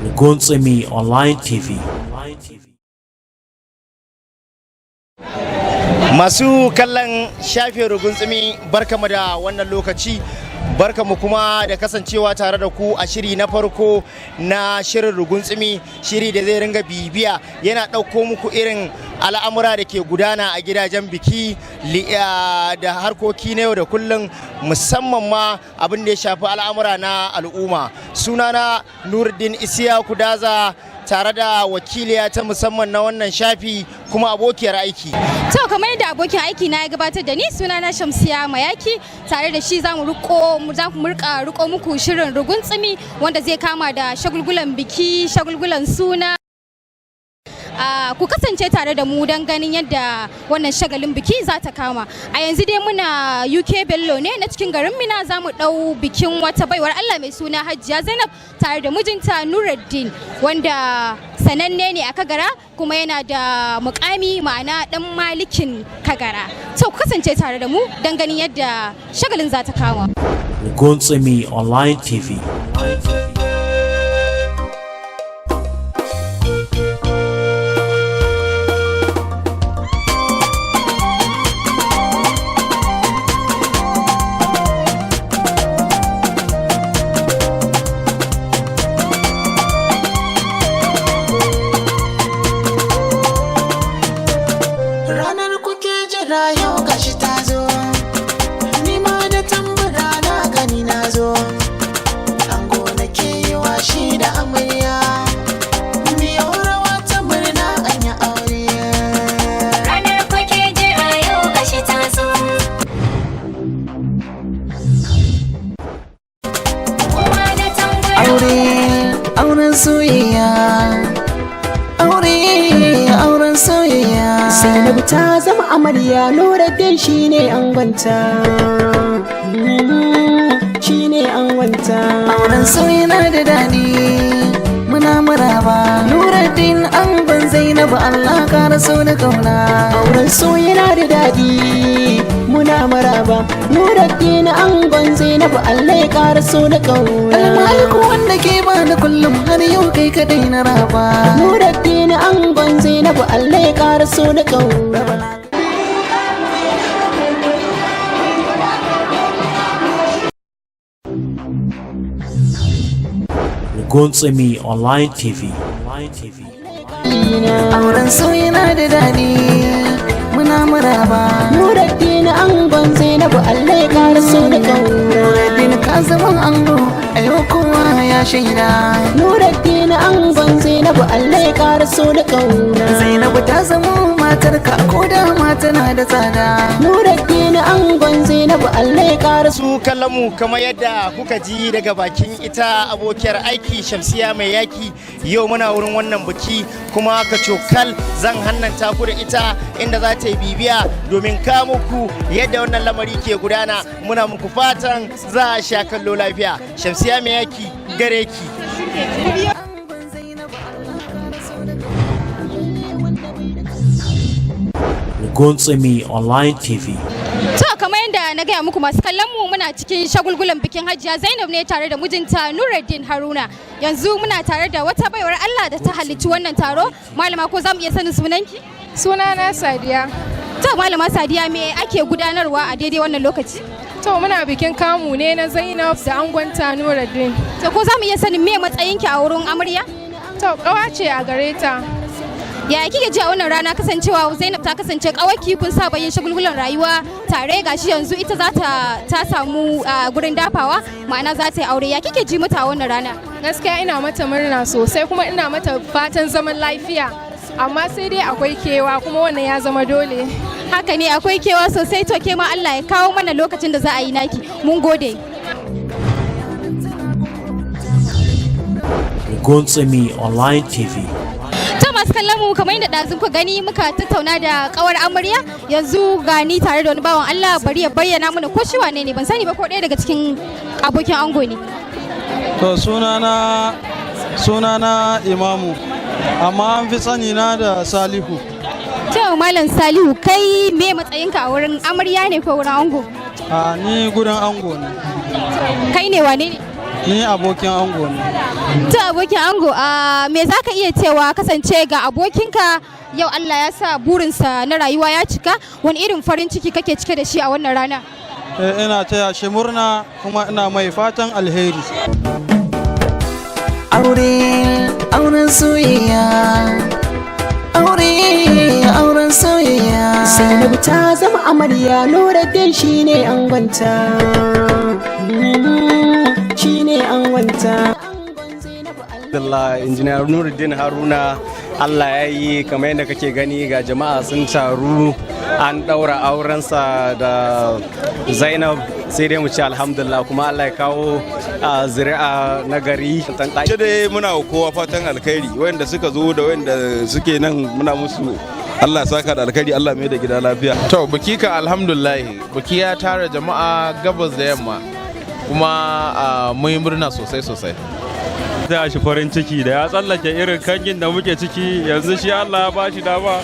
Rugunsumi Online TV. Masu kallon shafin Ruguntsumi, barkamu da wannan lokaci, barkamu kuma da kasancewa tare da ku a shiri na farko na shirin Ruguntsumi, shiri da zai ringa bibiya yana ɗauko muku irin al'amura da ke gudana a gidajen biki da harkoki na yau da kullum, musamman ma abin da ya shafi al'amura na al'umma. Sunana Nuruddin Isiyaku Daza, tare da wakiliya ta musamman na wannan shafi kuma abokiyar aiki. To, kamar yadda abokin aiki na ya gabatar da ni, suna na Shamsiya Mayaki. Tare da shi zamu riko za mu rika riko muku shirin Rugun Tsimi, wanda zai kama da shagulgulan biki, shagulgulan suna. Ku kasance tare da mu don ganin yadda wannan shagalin biki za ta kama. A yanzu dai muna UK Bello ne na cikin garin Minna. Za mu ɗau bikin wata baiwar Allah mai suna Hajiya Zainab tare da mijinta Nuruddin, wanda sananne ne a Kagara kuma yana da mukami, ma'ana dan malikin Kagara. To, ku kasance tare da mu don ganin yadda shagalin za ta kama. Rugunsumi Online TV. Ranar kuke jira yau gashi ta zo, ni ma da tambura na gani na zo. Ango nake yi wa shi da amarya, miyo rawa ta murna an yi aure. Ranar kuke jira yau gashi ta zo. Kuma da tambura. Aure, auren soyayya, aure, auren soyayya. Zainabu ta zama amarya, Nuruddin shine angonta. Shine angonta. Auren soyayya da daɗi, muna maraba. Nuruddin angon Zainabu, Allah kara so da kauna. Auren so yana da daɗi, muna maraba. Nuruddin angon Zainabu, Allah ya ƙara so da ƙauna. Almaliku wanda ke bani kullum, har yau kai kadai na raba. Nuruddin angon Zainabu, Allah ya ƙara so da ƙauna. Rugunsumi Online TV. Auren soyayya da daɗi, muna maraba. Nuruddin angon Zainabu, Allah ya ƙara so da ƙauna. Nuruddin ka zama ango, a yau kowa ya shaida. Nuruddin angon Zainabu, Allah ya ƙara so da ƙauna. Zainabu ta zama matarka, ko da ma tana da tsada. Nuruddin angon Zainabu, Allah ya ƙara Su kallonmu, kamar yadda kuka ji daga bakin ita abokiyar aiki Shamsiya Mai Yaki, yau muna wurin wannan biki, kuma ka cokal zan hannanta ku da ita inda za ta yi bibiya domin kawo muku yadda wannan lamari ke gudana. Muna muku fatan za a sha kallo lafiya. Shamsiya Mai Yaki, gare ki. Angon Zainabu, Allah kara so da kauna. Rugunsumi Online TV. To, kamar yadda na gaya muku, masu kallon mu, muna cikin shagulgulan bikin Hajiya Zainab ne tare da mijinta Nuruddin Haruna. Yanzu muna tare da wata baiwar Allah da ta halicci wannan taro. Malama, ko za mu iya sanin sunanki? Sunana Sadiya. To, Malama Sadiya, me ake gudanarwa a daidai wannan lokaci? To, muna bikin kamu ne na Zainab da angonta Nuruddin. To, ko za mu iya sanin me matsayinki a wurin amarya? To, kawa ce a gare ta. Ya kike ji a wannan rana, kasancewa Zainab ta kasance kawaki, kun saba yin shagulgulan rayuwa tare, gashi yanzu ita za ta samu gurin dafawa, ma'ana za ta yi aure? Ya kike ji mata a wannan rana? Gaskiya ina mata murna sosai, kuma ina mata fatan zaman lafiya. Amma sai dai akwai kewa, kuma wannan ya zama dole. Haka ne, akwai kewa sosai. To, ke ma Allah ya kawo mana lokacin da za a yi naki. Mun gode. Rugunsumi Online TV. To, masu kallon mu, kamar yadda ɗazun ku gani muka tattauna da kawar amarya, yanzu gani tare da wani bawan Allah. Bari ya bayyana mana ko shi wane ne. Ban sani ba ko ɗaya daga cikin abokin ango ne. To, sunana Imamu, amma an fi sani na da Salihu. To, Malam Salihu, kai me matsayinka a wurin amarya ne ko wurin ango? A, ni gurin ango ne. Kai ne wane ne? Ni abokin ango ne. To, abokin ango, a me za ka iya cewa kasance ga abokinka yau Allah ya sa burinsa na rayuwa ya cika, wani irin farin ciki kake cike da shi a wannan rana? Eh, ina taya shi murna kuma ina mai fatan alheri. Aure, auren soyayya, aure, auren soyayya. Zainabu ta zama amarya, Nuruddin shine angonta, shine angonta. Alhamdulillah, Injiniyar Nuruddin Haruna, Allah ya yi kamar yadda kake gani, ga jama'a sun taru, an ɗaura aurensa da Zainab. Sai dai mu ce alhamdulillah, kuma Allah ya kawo zuri'a na gari. Ce dai muna wa kowa fatan alkhairi, wanda suka zo da wanda suke nan, muna musu Allah saka da alkhairi, Allah mai da gida lafiya. To, biki ka alhamdulillah, biki ya tara jama'a gabas da yamma, kuma mun yi murna sosai sosai. Taya shi farin ciki da ya tsallake irin kangin da muke ciki yanzu, shi Allah ya ba shi dama.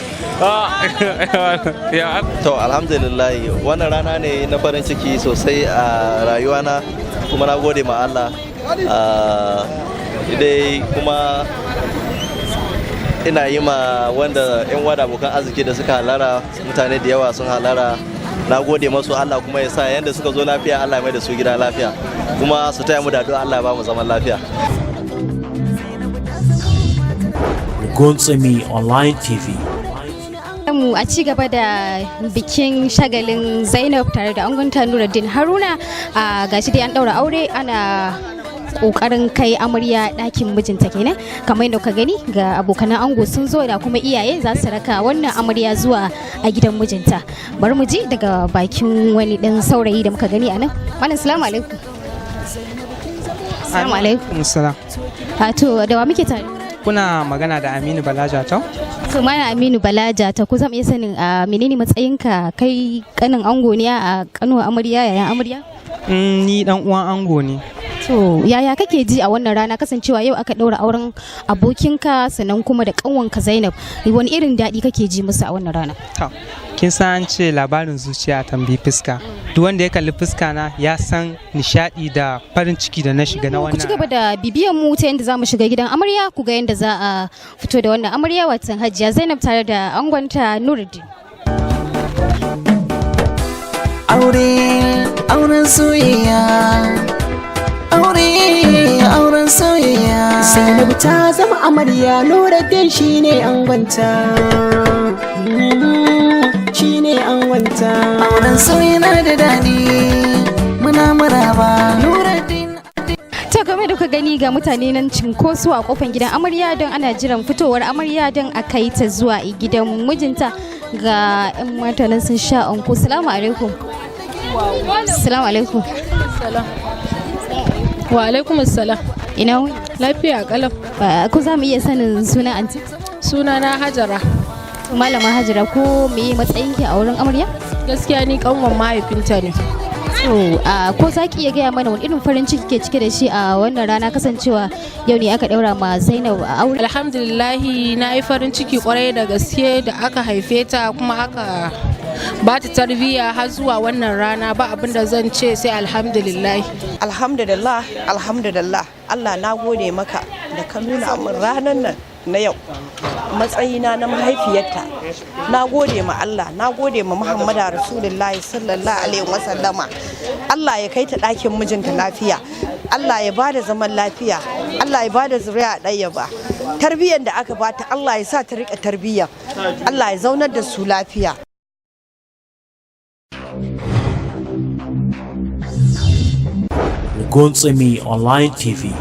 To, alhamdulillah, wannan rana ne na farin ciki sosai a rayuwana, kuma na gode ma Allah. Dai kuma ina yi ma wanda 'yan wada abokan arziki da suka halara, mutane da yawa sun halara, na gode masu. Allah kuma ya sa yanda suka zo lafiya, Allah mai da su gida lafiya, kuma su taya mu da addu'a, Allah ya ba mu zaman lafiya. Rugunsumi Online TV. Mu a ci gaba da bikin shagalin Zainab tare da angonta Nuruddin Haruna. A gashi dai an daura aure, ana kokarin kai amarya ɗakin mijinta kenan. Kamar yadda ka gani, ga abokanan ango sun zo da kuma iyaye za su raka wannan amarya zuwa a gidan mijinta. Bari mu ji daga bakin wani dan saurayi da muka gani a nan. Malam, salamu alaikum. Salamu alaikum. Salam. A to, da wa muke tare? Kuna magana da Aminu Bala Jatau. To, Malam Aminu Bala Jatau, ko zan iya sanin a menene matsayinka? Kai kanin ango ne, a kanuwa amarya, yayan amarya? Ni dan uwan ango ne. To, yaya kake ji a wannan rana, kasancewa yau aka ɗaura auren abokinka sannan kuma da kanwanka Zainab? Wani irin daɗi kake ji musu a wannan rana? To, kin san an ce labarin zuciya tambayi fuska. Duk wanda ya kalli fuska na ya san nishadi da farin ciki da na shiga na Ku ci wannan. gaba da bibiyan mu ta yadda za mu shiga gidan amarya, ku ga yadda za a fito da wannan amarya, watan Hajiya Zainab tare da angonta Nuruddin. Aure, auren soyayya, aure, auren soyayya. Zainabu ta zama amarya, Nuruddin shine angonta, shine angonta. Auren soyayya na da daɗi, muna maraba Nuruddin. To, game da kuka gani, ga mutane nan cinkoso a kofan gidan amarya don ana jiran fitowar amarya don a kai ta zuwa gidan mijinta. Ga 'yan mata nan sun sha anko. Salamu alaikum. Salamu alaikum. Wa alaikum salam. Ina wuni? Lafiya kalau. Ko za mu iya sanin sunan anti? Suna na Hajara. To, Malama Hajara, ko me matsayinki a wurin amarya? Gaskiya ni kanwan mahaifinta ne. To, ko za ki iya gaya mana wani irin farin ciki ke cike da shi a wannan rana, kasancewa yau ne aka daura ma Zainab a aure? Alhamdulillahi, na yi farin ciki kwarai da gaske da aka haife ta kuma aka ba ta tarbiyya har zuwa wannan rana. Ba abin da zan ce sai alhamdulillah. Alhamdulillah, alhamdulillah. Allah na gode maka da ka nuna min ranar nan na yau. Matsayina na mahaifiyarta, na gode ma Allah, na gode ma Muhammadu Rasulullahi sallallahu alaihi wasallama. Allah ya kai ta ɗakin mijinta lafiya, Allah ya bada zaman lafiya, Allah ya bada zuriya ɗaya ba. Tarbiyyar da aka bata, Allah ya sa ta riƙe tarbiyyar, Allah ya zaunar da su lafiya. Rugunsumi Online TV.